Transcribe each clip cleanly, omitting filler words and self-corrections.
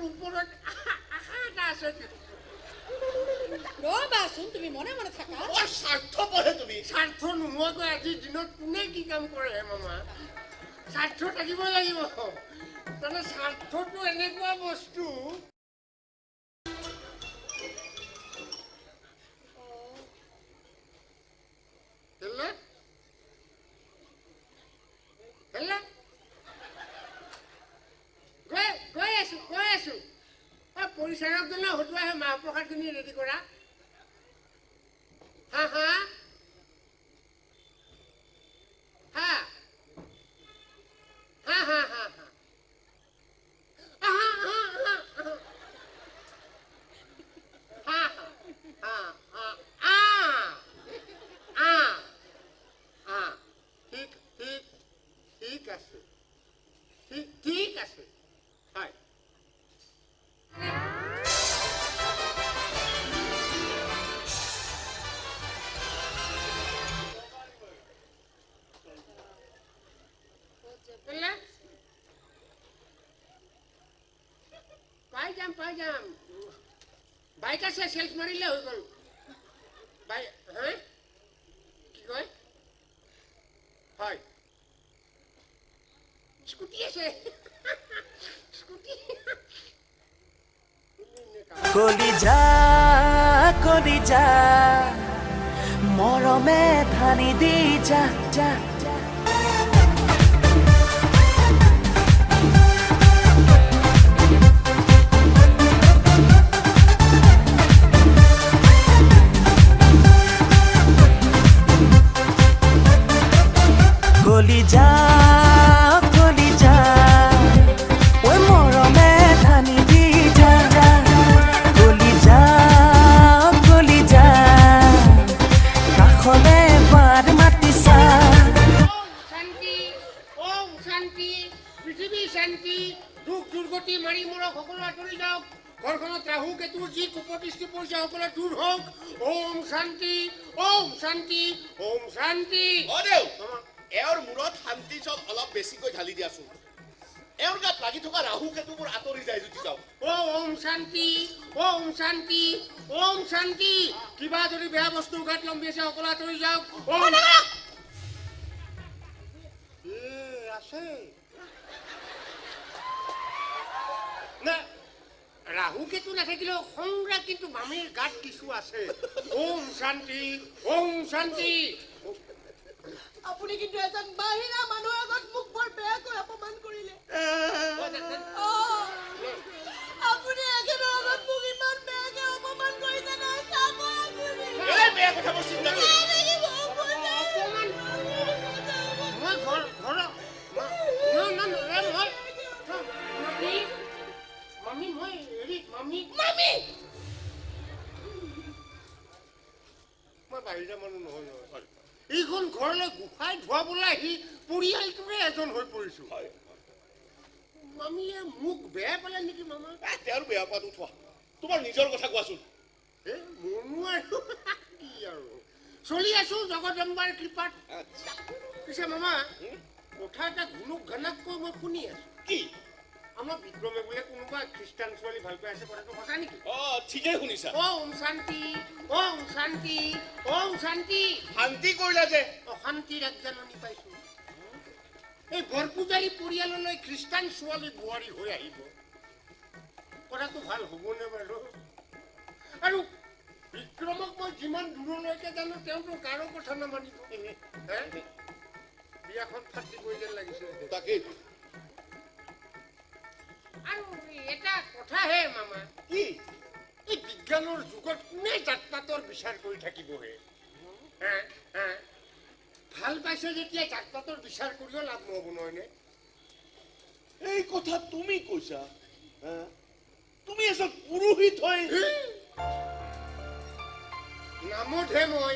ভগৱানৰ ওপৰত আশা এটা আছে। ৰ'বাচোন, তুমি মনে মনে থাকা। বৰ স্বাৰ্থপৰহে তুমি। স্বাৰ্থ নোহোৱাকৈ আজিৰ দিনত কোনে কি কাম কৰে হে মামা? স্বাৰ্থ থাকিব লাগিব। তাৰমানে স্বাৰ্থটো এনেকুৱা বস্তু। গৈ আছো, গৈ আছো। পৰিচাৰকজনে হতুৱাই সেই মাহ প্ৰসাদখিনি ৰেডি কৰা। হা হা হা হা হা হা হা হা হা হা আ আ ঠিক ঠিক ঠিক আছে, ঠিক ঠিক আছে। হয়। পাই যাম, পাই যাম। বাইক আছে, চেল্ফ মাৰিলে হৈ গ'ল। বাই হা কি কয়? হয়, স্কুটি আছে, স্কুটি। কলিজা কলিজা মৰমে ধানি দি যা যা। কলিজা কলিজা ঐ মৰমে ধানি দি যা। কলিজা কলিজা কাষলে বাৰ মাতিছা। শান্তি, ওম শান্তি, পৃথিৱী শান্তি। দুখ দুৰ্গতি মাৰি মৰক সকলো আঁতৰি যাওক। ঘৰখনত ৰাহু কেতুৰ যি কুপদৃষ্টি পৰিছে সকলো দূৰ হওক। ওম শান্তি, ওম শান্তি, ওম শান্তি। অ দেউ, এওঁৰ মূৰত শান্তি জল অলপ বেছিকৈ ঢালি দিয়াচোন। এওঁৰ গাত লাগি থকা ৰাহু কেতুবোৰ আঁতৰি যায় যদি যাওক। ওম শান্তি, ওম শান্তি, ওম শান্তি। কিবা যদি বেয়া বস্তু গাত লম্বি আছে সকলো আঁতৰি যাওক। ওম আছে না ৰাহু কেতু নাথাকিলেও সংগ্ৰাহ কিন্তু মামীৰ গাত কিছু আছে। ওম শান্তি, ওম শান্তি। আপুনি কিন্তু এজন বাহিৰা মানুহৰ আগত মোক বৰ বেয়াকৈ অপমান কৰিলে। আপুনি এখেতৰ আগত মোক ইমান বেয়াকৈ অপমান কৰিছে নহয়, চাব আপুনি। এই বেয়া কথাবোৰ চিন্তা কৰি। অপমান মই ঘৰ ঘৰ না না না মই মামী, মামী মই হেৰি মামী, মামী মই বাহিৰা মানুহ নহয় নহয়। এইখন ঘৰলৈ গোসাঁই ধুৱাবলৈ আহি পৰিয়ালটোৰে এজন হৈ পৰিছো। মামীয়ে মোক বেয়া পালে নেকি মামা? তেওঁৰ বেয়া পোৱাটো থোৱা, তোমাৰ নিজৰ কথা কোৱাচোন। এ মোৰনো আৰু কি আৰু, চলি আছো জগদম্বাৰ কৃপাত। পিছে মামা, কথা এটা ঘুনুক ঘানাককৈ মই শুনি আছো। কি? আমাৰ বিক্ৰমে বোলে কোনোবা খ্ৰীষ্টান ছোৱালী ভাল পাই আছে, কথাটো সঁচা নেকি? অ ঠিকেই শুনিছা। ওম শান্তি, ওম শান্তি, ওম শান্তি। শান্তি কৰিলা যে? অশান্তিৰ আগজাননী পাইছো। এই বৰপূজাৰী পৰিয়াললৈ খ্ৰীষ্টান ছোৱালী বোৱাৰী হৈ আহিব, কথাটো ভাল হ'বনে বাৰু? আৰু বিক্ৰমক মই যিমান দূৰলৈকে জানো তেওঁতো কাৰো কথা নামানিব। বিয়াখন ফাটিবই যেন লাগিছে। তাকেই। আৰু এটা কথাহে মামা, কি? এই বিজ্ঞানৰ যুগত কোনে জাত পাতৰ বিচাৰ কৰি থাকিবহে? ভাল পাইছে যেতিয়া জাত পাতৰ বিচাৰ কৰিও লাভ নহ'ব নহয়নে? এই কথা তুমি কৈছা? তুমি এজন পুৰোহিত হৈ? নামতহে মই,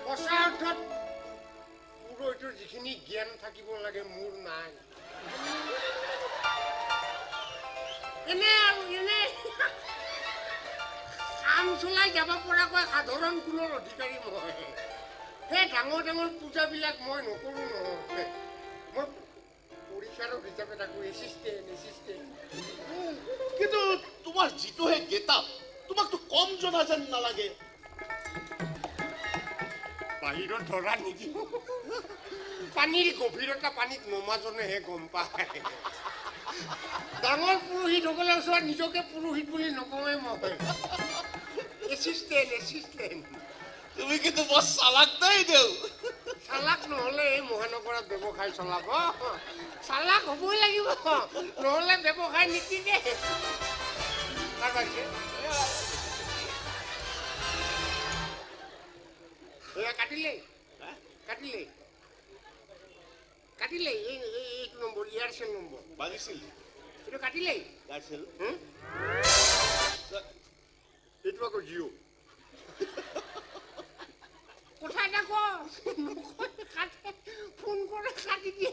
সঁচা অৰ্থত পুৰোহিতৰ যিখিনি জ্ঞান থাকিব লাগে মোৰ নাই। এনে আৰু এনে কাম চলাই যাব পৰাকৈ সাধাৰণ গুণৰ অধিকাৰী মই। সেই ডাঙৰ ডাঙৰ পূজাবিলাক মই নকৰোঁ নহয়, মই পৰিচাৰক। বিচাৰক হিচাপে থাকো, এছিষ্টেণ্ট এছিষ্টেণ্ট। কিন্তু তোমাৰ যিটোহে গেট-আপ, তোমাকতো কম জনা যেন নালাগে। বাহিৰত ধৰা নেকি? পানীৰ গভীৰতা পানীত নমাজনেহে গম পায়। ডাঙৰ পুৰোহিতসকলৰ ওচৰত নিজকে পুৰোহিত বুলি নকওঁৱে মই, এছিষ্টেণ্ট এছিষ্টেণ্ট। তুমি কিন্তু বৰ চালাক দেই দেউ। চালাক নহ'লে এই মহানগৰত ব্যৱসায় চলাব? চালাক হ'বই লাগিব, নহ'লে ব্যৱসায় নীতিকে। কাটিলে কাটিলে কাটিলে। এই এইটো নম্বৰ এয়াৰচেল নম্বৰ বাজিছিল, এইটো কাটিলেই। এয়াৰচেল এইটো আকৌ জিঅ'। কথা এটা ক, নকয়, কাটে, ফোন কৰে কাটি দিয়ে,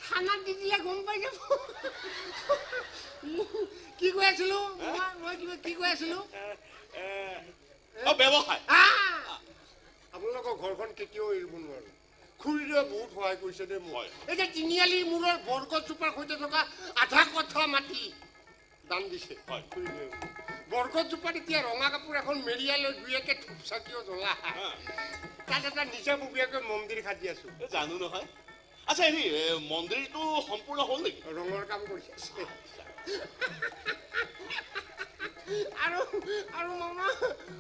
থানাত দি দিলে গম পাই যাব। কি কৈ আছিলো মই? কিবা কি কৈ আছিলো? ব্যৱসায়। আপোনালোকৰ ঘৰখন কেতিয়াও এৰিব নোৱাৰো। খুৰীদেৱে বহুত সহায় কৰিছে দেই মোক। এতিয়া তিনিআলিৰ মূৰৰ বৰগছজোপাৰ সৈতে থকা আধা কঠা মাটি দান দিছে খুৰীদেৱে। বৰগছজোপাত এতিয়া ৰঙা কাপোৰ এখন মেৰিয়াই লৈ দুই একে ধূপ চাকিও জ্বলা, তাত এটা নিজাববীয়াকৈ মন্দিৰ সাজি আছো। জানো নহয়। আচ্ছা, হেৰি, মন্দিৰটো সম্পূৰ্ণ হ'ল নেকি? ৰঙৰ কাম কৰি আছে। আৰু আৰু মামা,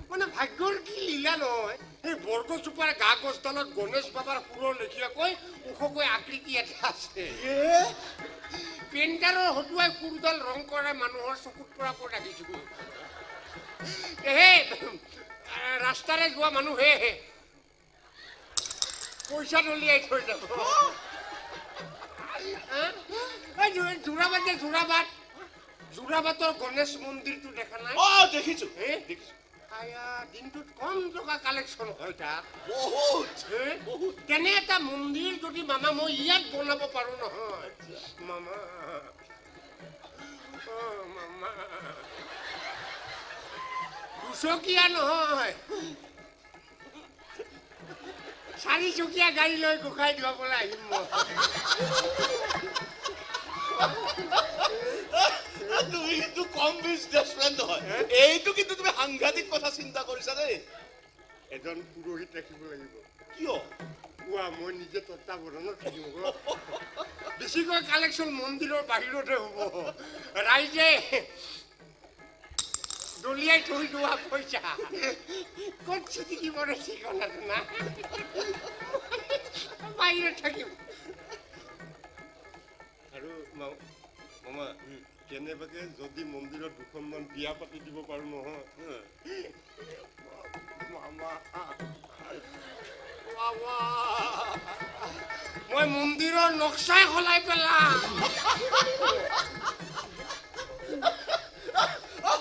মানে ভাগ্যৰ কি লীলা নহয়, সেই বৰগছজোপাৰ গা গছডালত গণেশ বাবাৰ সুৰৰ লেখীয়াকৈ ওখকৈ আকৃতি এটা আছে। পেইণ্টাৰৰ হতুৱাই সুৰডাল ৰং কৰাই মানুহৰ চকুত পৰাকৈ ৰাখিছো। সেই ৰাস্তাৰে যোৱা মানুহে পইচা দলিয়াই থৈ যাব। যোৰাবাট যে, যোৰাবাট, যোৰাবাটৰ গণেশ মন্দিৰটো দেখা নাই? দেখিছো। আয়া, দিনটোত কম টকা কালেকশ্যন হয় তাত? বহুত। তেনে এটা মন্দিৰ যদি মামা মই ইয়াত বনাব পাৰো নহয় মামা, মামা, দুচকীয়া নহয় চাৰিচকীয়া গাড়ী লৈ গোসাঁই ধুৱাবলৈ আহিম মই। তুমি কিন্তু কম বিজনেছমেন নহয়। এইটো কিন্তু তুমি সাংঘাতিক কথা চিন্তা কৰিছা দেই। এজন পুৰোহিত ৰাখিব লাগিব। কিয়? কোৱা, মই নিজে তত্বাৱধানত থাকিম। বেছিকৈ কালেকশ্যন মন্দিৰৰ বাহিৰতহে হ'ব। ৰাইজে দলিয়াই থৈ যোৱা পইচা ক'ত ছিটিকি পৰে ঠিকনাটো না, বাহিৰত থাকিম। আৰু মামা, কেনেবাকে যদি মন্দিৰত দুখনমান বিয়া পাতি দিব পাৰো নহয় মামা, মই মন্দিৰৰ নক্সাই সলাই পেলাম।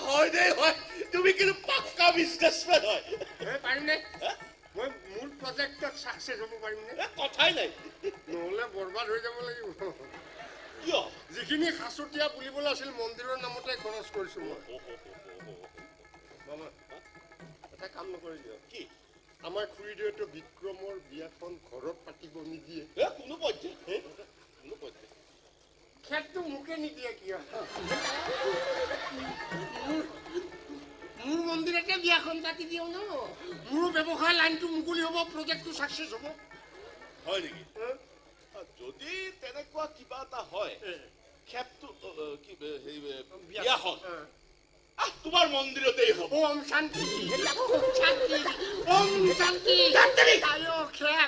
হয় দেই হয়, তুমি কিন্তু পাক্কা বিজনেছমেন হয়। পাৰিমনে মই মোৰ প্ৰজেক্টত ছাকচেছ হ'ব পাৰিমনে? কথাই নাই, নহ'লে বৰবাদ হৈ যাব লাগিব। কিয়? যিখিনি সাঁচতীয়া বুলিবলৈ আছিল মন্দিৰৰ নামতে খৰচ কৰিছো মই। মামা, এটা কাম নকৰি দিয়ক। কি? আমাৰ খুৰীদেউৱেতো বিক্ৰমৰ বিয়াখন ঘৰত পাতিব নিদিয়ে। কোনো পধ্যে, কোনো পধ্যে। খেতটো মোকে নিদিয়ে কিয়? মোৰ মন্দিৰতে বিয়াখন পাতি দিওঁ ন, মোৰো ব্যৱসায় লাইনটো মুকলি হ'ব, প্ৰজেক্টটো ছাকচেছ হ'ব। হয় নেকি? যদি তেনেকুৱা কিবা এটা হয়, খেপটো কি বিয়াখন তোমাৰ মন্দিৰতেই হ'ব। ওম শান্তি, ওম শান্তি, ওম শান্তি। খেপ।